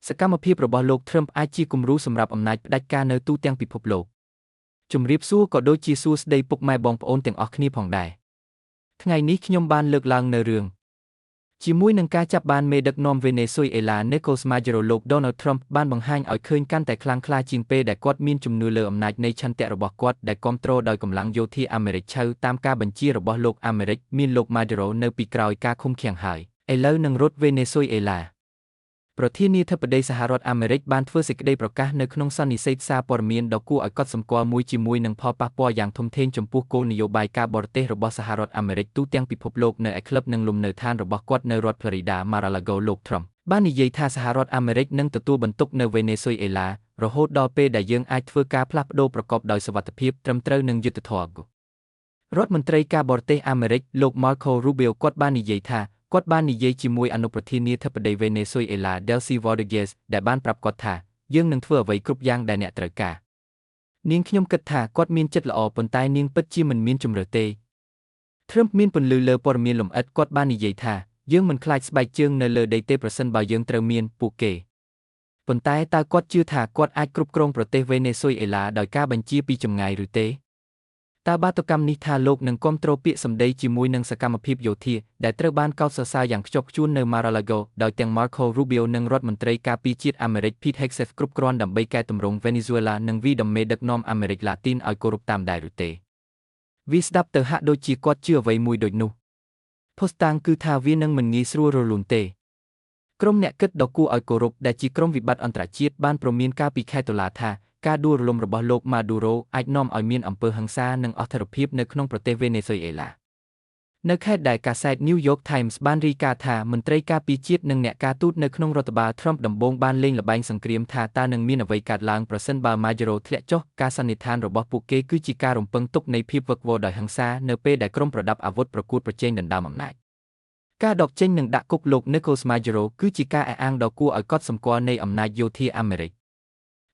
សកម្មភាពរបស់លោក Trump អាចជាគំរូសម្រាប់អំណាចផ្ដាច់ការនៅទូទាំងពិភពលោកជំរាបសួរក៏ដូចជាសួស្តីពុកម៉ែបងប្អូនទាំងអស់គ្នាផងដែរថ្ងៃនេះខ្ញុំបានលើកឡើងនៅរឿងជាមួយនឹងការចាប់បានមេដឹកនាំវេណេស៊ុយអេឡា Nicolas Maduro លោក Donald Trump បានបង្ហាញឲ្យឃើញកាន់តែខ្លាំងក្លាជាងពេលដែលគាត់មានជំនឿលើអំណាចនៃឆន្ទៈរបស់គាត់ដែលគាំទ្រដោយកម្លាំងយោធាអាមេរិកឆៅតាមការបញ្ជារបស់លោកអាមេរិកមានលោក Maduro នៅពីក្រោយការឃុំឃាំងហើយឥឡូវនឹងរត់វេណេស៊ុយអេឡាប្រធានាធិបតីសហរដ្ឋអាមេរិកបានធ្វើសេចក្តីប្រកាសនៅក្នុងសន្និសីទសារព័ត៌មានដ៏គួរឲ្យកត់សម្គាល់មួយជាមួយនឹងផលប៉ះពាល់យ៉ាងធំធេងចំពោះគោលនយោបាយការបរទេសរបស់សហរដ្ឋអាមេរិកទូទាំងពិភពលោកនៅឯក្លឹបនិងលំនៅឋានរបស់គាត់នៅរដ្ឋ Florida Mar-a-Lago លោក Trump បាននិយាយថាសហរដ្ឋអាមេរិកនឹងទទួលបន្ទុកនៅវេណេស៊ុយអេឡារហូតដល់ពេលដែលយើងអាចធ្វើការផ្លាស់ប្ដូរប្រកបដោយសុវត្ថិភាពត្រឹមត្រូវនិងយុត្តិធម៌រដ្ឋមន្ត្រីការបរទេសអាមេរិកលោក Marco Rubio គាត់បាននិយាយថាគាត់បាននិយាយជាមួយអនុប្រធានាធិបតីវេណេស៊ុយអេឡា Delcy Rodriguez ដែលបានប្រាប់គាត់ថាយើងនឹងធ្វើអ្វីគ្រប់យ៉ាងដែលអ្នកត្រូវការនាងខ្ញុំគិតថាគាត់មានចិត្តល្អប៉ុន្តែនាងពិតជាមិនមានជម្រើសទេ Trump មានពន្លឺលើព័ត៌មានលម្អិតគាត់បាននិយាយថាយើងមិនខ្លាចស្បែកជើងនៅលើដីទេប្រសិនបើយើងត្រូវមានពួកគេប៉ុន្តែតើគាត់ជឿថាគាត់អាចគ្រប់គ្រងប្រទេសវេណេស៊ុយអេឡាដោយការបញ្ជាពីចម្ងាយឬទេតើបាតុកម្មនេះថាលោកនឹងគាំទ្រពាក្យសម្ដីជាមួយនឹងសកម្មភាពយោធាដែលត្រូវបានកោតសរសើរយ៉ាងខ្ជាប់ខ្ជួននៅ Mar-a-Lago ដោយទាំង Marco Rubio និងរដ្ឋមន្ត្រីការពារជាតិអាមេរិក Pete Hegseth គ្រប់គ្រាន់ដើម្បីកែទម្រង់ Venezuela និងវីដំមេដឹកនាំអាមេរិកឡាទីនឲ្យគោរពតាមដែរឬទេវាស្ដាប់ទៅហាក់ដូចជាគាត់ជឿអ្វីមួយដូចនោះភស្តុតាងគឺថាវានឹងមិនងាយស្រួលរលូនទេក្រុមអ្នកគិតដ៏គួរឲ្យគោរពដែលជាក្រុមវិបត្តិអន្តរជាតិបានព្រមានកាលពីខែតុលាថាការដួលរលំរបស់លោក Maduro អាចនាំឲ្យមានអំពើហិង្សានិងអស្ថិរភាពនៅក្នុងប្រទេសវេណេស៊ុយអេឡានៅខេត្តដែលកាសែត New York Times បានរាយការណ៍ថាមន្ត្រីការពារជាតិនិងអ្នកការទូតនៅក្នុងរដ្ឋបាល Trump ដំបូងបានលេងល្បែងសង្គ្រាមថាតើនឹងមានអ្វីកើតឡើងប្រសិនបើ Maduro ធ្លាក់ចុះការសន្និដ្ឋានរបស់ពួកគេគឺជាការរំពឹងទុកនៃភាពវឹកវរដោយហិង្សានៅពេលដែលក្រុមប្រដាប់អាវុធប្រកួតប្រជែងដណ្ដើមអំណាចការដកចេញនិងដាក់គុកលោក Nicolas Maduro គឺជាការអះអាងដ៏គួរឲ្យកត់សម្គាល់នៃអំណាចយោធាអាមេរិក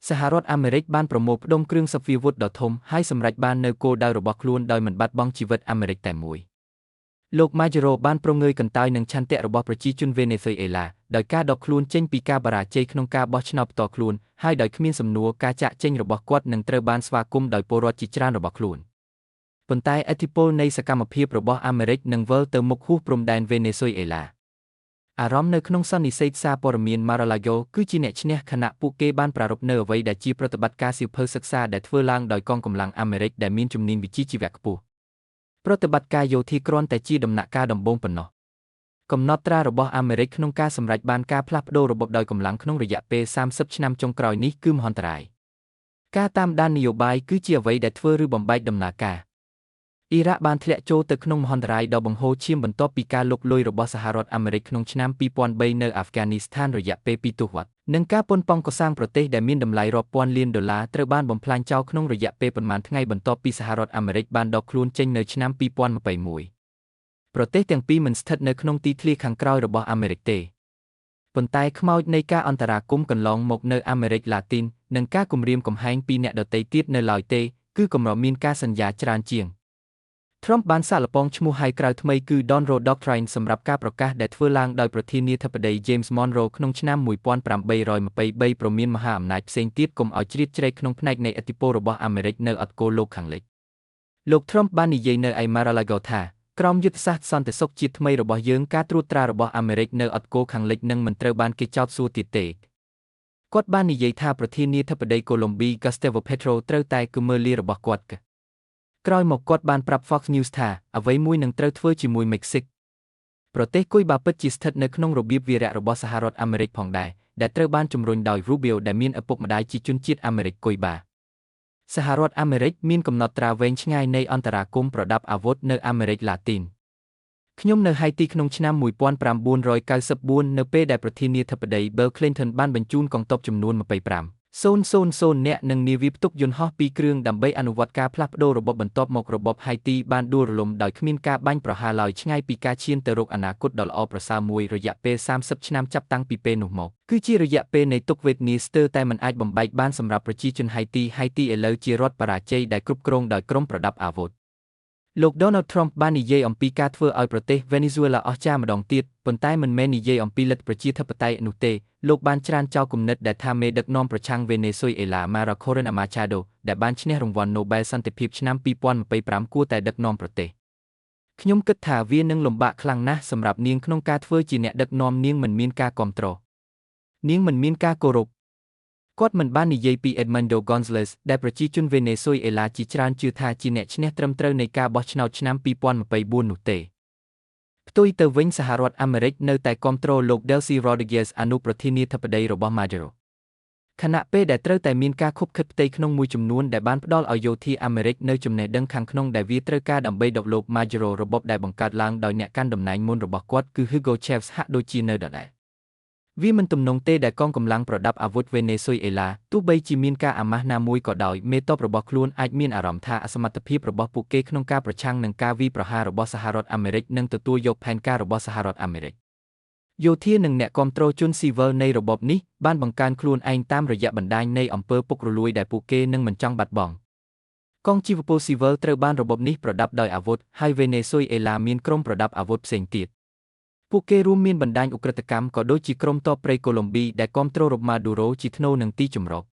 សហរដ្ឋអាមេរិកបានប្រមូលផ្ដុំគ្រឿងសព្វាវុធដ៏ធំហើយសម្រេចបាននូវគោលដៅរបស់ខ្លួនដោយមិនបាត់បង់ជីវិតអាមេរិកតែមួយលោក Maduro បានព្រងើយកន្តើយនឹងឆន្ទៈរបស់ប្រជាជនវេណេស៊ុយអេឡាដោយការដកខ្លួនចេញពីការបរាជ័យក្នុងការបោះឆ្នោតផ្ទាល់ខ្លួនហើយដោយគ្មានសំណួរការចាកចេញរបស់គាត់នឹងត្រូវបានស្វាគមន៍ដោយពលរដ្ឋជាច្រើនរបស់ខ្លួនប៉ុន្តែឥទ្ធិពលនៃសកម្មភាពរបស់អាមេរិកនឹងវិលទៅមុខហួសព្រំដែនវេណេស៊ុយអេឡាអារម្មណ៍នៅក្នុងសន្និសីទសារព័ត៌មាន Mar-a-Lago គឺជាអ្នកឈ្នះខណៈពួកគេបានប្រារព្ធនៅអ្វីដែលជាប្រតិបត្តិការសៀវភៅសិក្សាដែលធ្វើឡើងដោយកងកម្លាំងអាមេរិកដែលមានជំនាញវិជ្ជាជីវៈខ្ពស់ប្រតិបត្តិការយោធាគ្រាន់តែជាដំណាក់កាលដំបូងប៉ុណ្ណោះកំណត់ត្រារបស់អាមេរិកក្នុងការសម្រេចបានការផ្លាស់ប្ដូររបបដោយកម្លាំងក្នុងរយៈពេល30ឆ្នាំចុងក្រោយនេះគឺមហន្តរាយការតាមដាននយោបាយគឺជាអ្វីដែលធ្វើឬបំបែកដំណើរការអ៊ីរ៉ាក់បានធ្លាក់ចូលទៅក្នុងមហន្តរាយដ៏បង្ហូរឈាមបន្ទាប់ពីការលុកលុយរបស់សហរដ្ឋអាមេរិកក្នុងឆ្នាំ2003នៅអាហ្វហ្គានីស្ថានរយៈពេល2ទសវត្សរ៍និងការប៉ុនប៉ងកសាងប្រទេសដែលមានតម្លៃរាប់ពាន់លានដុល្លារត្រូវបានបំផ្លាញចោលក្នុងរយៈពេលប៉ុន្មានថ្ងៃបន្ទាប់ពីសហរដ្ឋអាមេរិកបានដកខ្លួនចេញនៅឆ្នាំ2021ប្រទេសទាំងពីរមិនស្ថិតនៅក្នុងទីធ្លាខាងក្រោយរបស់អាមេរិកទេប៉ុន្តែខ្មោចនៃការអន្តរាគមន៍កន្លងមកនៅអាមេរិកឡាទីននិងការគំរាមកំហែងពីអ្នកដទៃទៀតនៅឡើយទេគឺកម្រមានការសន្យាច្រើនជាង Trump បានសាកល្បងឈ្មោះហៅក្រៅថ្មីគឺ Donroe Doctrine សម្រាប់ការប្រកាសដែលធ្វើឡើងដោយប្រធានាធិបតី James Monroe ក្នុងឆ្នាំ1823ព្រមានមហាអំណាចផ្សេងទៀតកុំឲ្យជ្រៀតជ្រែកក្នុងផ្នែកនៃឥទ្ធិពលរបស់អាមេរិកនៅអត្តគោលលោកខាងលិចលោក Trump បាននិយាយនៅឯ Mar-a-Lago ថាក្រោមយុទ្ធសាស្ត្រសន្តិសុខជាតិថ្មីរបស់យើងការត្រួតត្រារបស់អាមេរិកនៅអត្តគោលខាងលិចនឹងមិនត្រូវបានគេចោទសួរទៀតទេគាត់បាននិយាយថាប្រធានាធិបតីកូឡុំប៊ី Gustavo Petro ត្រូវតែគឺមើលលារបស់គាត់ក្រោយមកគាត់បានប្រាប់ Fox News ថាអ្វីមួយនឹងត្រូវធ្វើជាមួយមិចស៊ិកប្រទេសគុយបាពិតជាស្ថិតនៅក្នុងរបៀបវារៈរបស់សហរដ្ឋអាមេរិកផងដែរដែលត្រូវបានជំរុញដោយ Rubio ដែលមានឪពុកម្ដាយជាជនជាតិអាមេរិកគុយបាសហរដ្ឋអាមេរិកមានកំណត់ត្រាវែងឆ្ងាយនៃអន្តរាគមន៍ប្រដាប់អាវុធនៅអាមេរិកឡាទីនខ្ញុំនៅហៃទីក្នុងឆ្នាំ1994នៅពេលដែលប្រធានាធិបតី Bill Clinton បានបញ្ជូនកងទ័ពចំនួន25,000នាក់និងនាវាផ្ទុកយន្តហោះពីរគ្រឿងដើម្បីអនុវត្តការផ្លាស់ប្ដូររបបបន្ទាប់មករបបហៃទីបានដួលរលំដោយគ្មានការបាញ់ប្រហារឡើយឆ្ងាយពីការឈានទៅរកអនាគតដ៏ល្អប្រសើរមួយរយៈពេល30ឆ្នាំចាប់តាំងពីពេលនោះមកគឺជារយៈពេលនៃទុក្ខវេទនាស្ទើរតែមិនអាចបំបែកបានសម្រាប់ប្រជាជនហៃទីហៃទីឥឡូវជារដ្ឋបរាជ័យដែលគ្រប់គ្រងដោយក្រុមប្រដាប់អាវុធ លោក Donald Trump បាននិយាយអំពីការធ្វើឲ្យប្រទេសវេណេស៊ុយអេឡាអស្ចារ្យម្ដងទៀតប៉ុន្តែមិនមែននិយាយអំពីលទ្ធិប្រជាធិបតេយ្យនោះទេលោកបានច្រានចោលគំនិតដែលថាមេដឹកនាំប្រឆាំងវេណេស៊ុយអេឡា Maria Corina Machado ដែលបានឈ្នះរង្វាន់ Nobel សន្តិភាពឆ្នាំ2025គួរតែដឹកនាំប្រទេសខ្ញុំគិតថាវានឹងលំបាកខ្លាំងណាស់សម្រាប់នាងក្នុងការធ្វើជាអ្នកដឹកនាំនាងមិនមានការគាំទ្រនាងមិនមានការគោរពគាត់មិនបាននិយាយពី Edmundo Gonzalez ដែលប្រជាជនវេណេស៊ុយអេឡាជាច្រើនជឿថាជាអ្នកឈ្នះត្រឹមត្រូវនៃការបោះឆ្នោតឆ្នាំ2024នោះទេផ្ទុយទៅវិញសហរដ្ឋអាមេរិកនៅតែគាំទ្រលោក Delcy Rodriguez អនុប្រធានាធិបតីរបស់ Maduro ខណៈពេលដែលត្រូវតែមានការខុបខិតផ្ទៃក្នុងមួយចំនួនដែលបានផ្ដល់ឲ្យយោធាអាមេរិកនៅចំណេះដឹងខាងក្នុងដែលវាត្រូវការដើម្បីដកលោក Maduro របបដែលបង្កើតឡើងដោយអ្នកកាន់តំណែងមុនរបស់គាត់គឺ Hugo Chavez ហាក់ដូចជានៅដដែលវាមិនទំនងទេដែលកងកម្លាំងប្រដាប់អាវុធវេណេស៊ុយអេឡាទោះបីជាមានការអាម៉ាស់ណាមួយក៏ដោយមេតបរបស់ខ្លួនអាចមានអារម្មណ៍ថាអសមត្ថភាពរបស់ពួកគេក្នុងការប្រឆាំងនឹងការវាយប្រហាររបស់សហរដ្ឋអាមេរិកនិងទទួលយកផែនការរបស់សហរដ្ឋអាមេរិកយោធានិងអ្នកគាំទ្រជនស៊ីវិលនៃរបបនេះបានបង្កើនខ្លួនឯងតាមរយៈបណ្ដាញនៃអំពើពុករលួយដែលពួកគេនឹងមិនចង់បាត់បង់កងជីវពលស៊ីវិលត្រូវបានរបបនេះប្រដាប់ដោយអាវុធហើយវេណេស៊ុយអេឡាមានក្រុមប្រដាប់អាវុធផ្សេងទៀតពួកគេរួមមានបណ្ដាញឧក្រិដ្ឋកម្មក៏ដូចជាក្រុមតបព្រៃកូឡុំប៊ីដែលគាំទ្ររបបម៉ាឌូរ៉ូជាថ្នូរនឹងទីជម្រក។